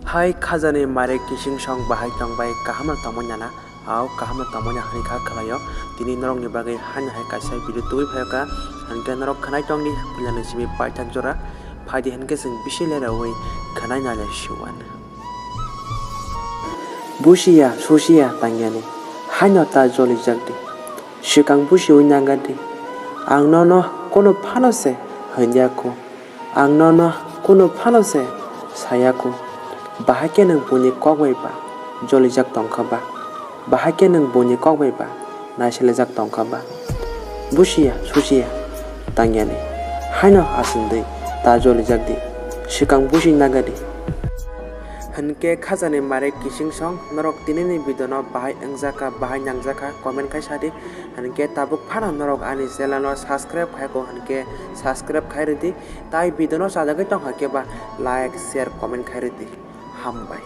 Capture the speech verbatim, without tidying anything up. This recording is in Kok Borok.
Hai khajani mare kising song bahai tongbai kaham no tongmani nana, au kaham no tongmani hani kha khwlaio. Tini norokni bagwi haino hai kaisa video tubui phaio kha, hinkhe norok khwnai tongdi puilani simi paithak jora. Phaidi hinkhe chwng bisi leraui khwnai nai lai siwan. Busiya susiya tangyani, haino ta jolijakdi. Swkang busiwi nagadi. Ang nono kunu phano se hwnyaku. Ang nono kunu phano se sayaku. Bahai khe nwng buini kok bai ba jolijak tongkha ba? Bahai khe nwng buini kok bai ba naiselaijak tongkha ba? Busiya susiya tangyani, haino aswngdi ta jolijakdi. Swkang busi nagadi. Hinkhe khajani mare kising song norok tinini video no bahai wngjakha, bahai nangjakha, comment khai sadi. Hinkhe tabuk phano norok ani channel no subscribe khai ko hinkhe subscribe khai rwdi. Tai video no chajagwi tongkha khe ba like, share, comment khai rwdi. Hambai.